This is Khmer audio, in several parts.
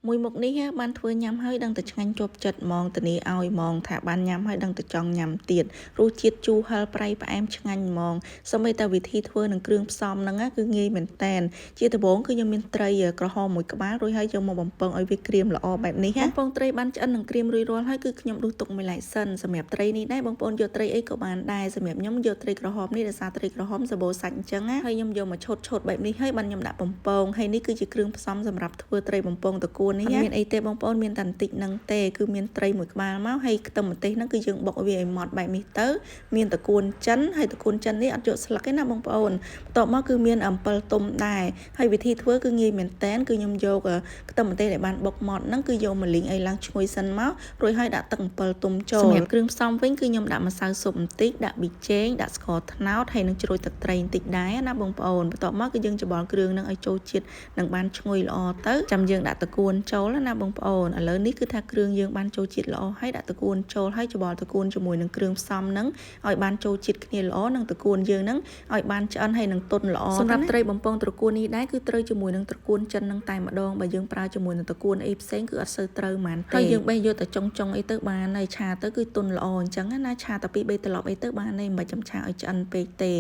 មួយមុខនេះបានធ្វើញ៉ាំហើយដឹងតែឆ្ងាញ់ជាប់ចិត្តហ្មងធានាឲ្យហ្មងថាបានញ៉ាំហើយដឹងតែចង់ញ៉ាំទៀតរសជាតិជូរហឹរប្រៃផ្អែមឆ្ងាញ់ហ្មងសូម្បីតែវិធីធ្វើនឹងគ្រឿងផ្សំហ្នឹងគឺងាយមែនតែនជាដំបូងគឺខ្ញុំមានត្រីក្រហមមួយក្បាលរួចហើយយកមកបំពងឲ្យវាក្រៀមល្អបែបនេះណាបំពងត្រីបានឆ្អិននិងក្រៀមរួចរាល់ហើយគឺខ្ញុំដួសទុកមួយឡែកសិនសម្រាប់ត្រីនេះដែរបងប្អូនយកត្រីអីក៏បានដែរសម្រាប់ខ្ញុំយកត្រីក្រហមនេះដោយសារត្រីក្រហមសម្បូរសាច់អញ្ចឹងណាហើយខ្ញុំយកមកឆូតឆូតបែបនេះហើយបានខ្ញុំដាក់បំពងហើយនេះគឺជាគ្រឿងផ្សំសម្រាប់ធ្វើត្រីបំពងត្រកួននេះណាមានអីទេបងប្អូនមានតែបន្តិចនឹងទេគឺមានត្រីមួយក្បាលមកហើយខ្ទឹមម្ទេសហ្នឹងគឺយើងបុកវាឲ្យម៉ត់បែបនេះទៅមានត្រកួនចិនហើយត្រកួនចិននេះអត់យកស្លឹកទេណាបងប្អូនបន្ទាប់មកគឺមានអំពិលទុំដែរហើយវិធីធ្វើគឺងាយមែនតែនគឺខ្ញុំយកខ្ទឹមម្ទេសដែលបានបុកម៉ត់ហ្នឹងគឺយកមកលីងឲ្យឡើងឈ្ងុយសិនមករួចហើយដាក់ទឹកអំពិលទុំចូលសម្រាប់គ្រឿងផ្សំវិញគឺខ្ញុំដាក់ម្សៅស៊ុបបន្តិចដាក់ប៊ីចេងដាក់ស្ករត្នោតហើយនឹងជ្រោយទឹកត្រីបន្តិចដែរណាបងប្អូនបន្ទាប់មកគឺយើងច្របល់គ្រឿងហ្នឹងឲ្យចូលជាតិនឹងបានឈ្ងុយល្អទៅចាំយើងដាក់ត្រកួនចូលណាបងប្អូនឥឡូវនេះគឺថាគ្រឿងយើងបានចូលជាតិល្អហើយដាក់ត្រកួនចូលហើយច្របល់ត្រកួនជាមួយនឹងគ្រឿងផ្សំហ្នឹងឲ្យបានចូលជាតិគ្នាល្អនិងត្រកួនយើងហ្នឹងឲ្យបានឆ្អិនហើយនឹងទន់ល្អសម្រាប់ត្រីបំពងត្រកួននេះដែរគឺត្រូវជាមួយនឹងត្រកួនចិននឹងតែម្ដងបើយើងប្រើជាមួយនឹងត្រកួនអីផ្សេងគឺអត់សូវត្រូវហ្មងទេហើយយើងបេះយកតែចុងចុងអីទៅបានហើយឆាទៅគឺទន់ល្អអញ្ចឹងណាឆាតែពីរបីត្រឡប់អីទៅបានហើយមិនបាច់ចាំឆាឲ្យឆ្អិនពេកទេឥ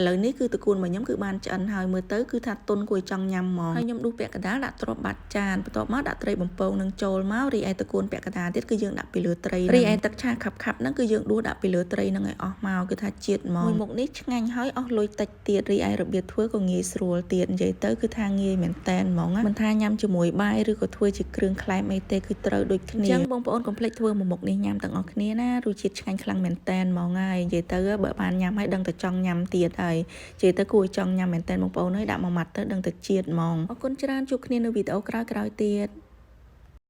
ឡូវនេះគឺត្រកួនរបស់ខ្ញុំគឺបានឆ្អិនហើយមើលទៅគឺថាទន់គួរចង់ញ៉ាំហ្មងហើយខ្ញុំដួសពាក់កណ្ដាលដាក់ទ្រាប់បាត់ចានបន្ទាប់មកដាក់ត្រីបំពងនឹងចូលមករីឯត្រកួនពាក់កណ្ដាលទៀតគឺយើងដាក់ពីលើត្រីរីឯទឹកឆាខាប់ខាប់ហ្នឹងគឺយើងដួសដាក់ពីលើត្រីហ្នឹងឲ្យអស់មកគឺថាជាតិហ្មងមួយមុខនេះឆ្ងាញ់ហើយអស់លុយតិចទៀតរីឯរបៀបធ្វើក៏ងាយស្រួលទៀតនិយាយទៅគឺថាងាយមែនតែនហ្មងមិនថាញ៉ាំជាមួយបាយឬក៏ធ្វើជាគ្រឿងក្លែមអីទេគឺត្រូវដូចគ្នាអញ្ចឹងបងប្អូនកុំភ្លេចធ្វើមួយមុខនេះញ៉ាំទាំងអស់គ្នាណារសជាតិឆ្ងាញ់ខ្លាំងមែនតែនហ្មងហើយនិយាយទៅបើបានញ៉ាំហើយដឹងតែចង់ញ៉ាំទៀតហើយនិយាយទៅគួរឲ្យចង់ញ៉ាំមែនតែនបងប្អូនហើយដាក់មួយម៉ាត់ទៅដឹងតែជាតិហ្មងអរគុណច្រើនជួបគ្នានៅវីដេអូក្រោយៗទៀត។